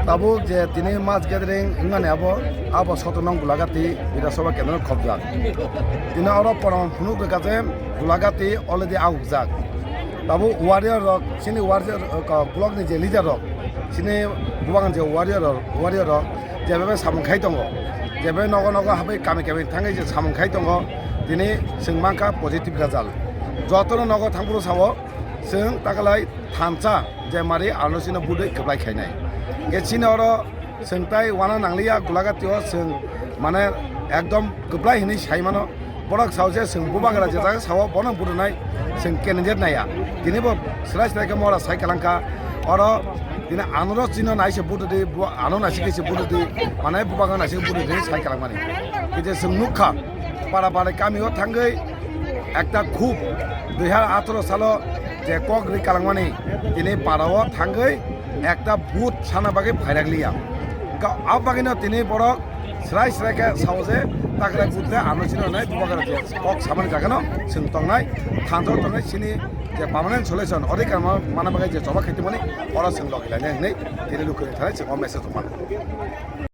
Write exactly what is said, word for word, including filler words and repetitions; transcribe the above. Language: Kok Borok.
Tabuk je tini mass gathering wngmani abo, abo soto nong Gulagati Bidhan Sabha kendro khobjak. Tini oro porom phunuk rwkha je Gulagati already ahukjak. Tabuk warrior rok, chini warrior, uh, block ni je leader rok, chini bubagan je warrior rok, warrior rok, jebe samung khai tongo, jebe nogo nogo habai kami kami thangwi je samung khai tongo, tini chwng mankha positive result. Jotono nogo thangphuru sao, chwng takalai thansa je mari ano chini budui kwplai khainai. Ke chini oro chwng tai wana nangliya Gulagati o chwng mane ekdom kwplai hinwi sai mano. Borok sao je chwng bubagra je jaga sao bono budunai chwng candidate naiya. Tini bo srai srai khe mora sai kalangkha. Oro tini anoro chino naise bududi, bu-, ano naise khe se bududi, mane bubagra naise bududi sai kalangmani. Kije chwng nukha para para kami o thangwi ekta khub dui hajar atharo salo je kok ri kalangmani tini para o thangwi ekta vote sana bagwi phairak liya. Ka-, a bagwino tini borok srai srai khe sao je takhwlai butle ano chini rwnai bubagra je kok samani jagano chwng tongnai, thansa tongnai chini je permanent solution odhikar ma-, mana bagwi je choba khaitwmani oro chwng logi lainai hinwi tini lukurok thani chwng o message rok mano.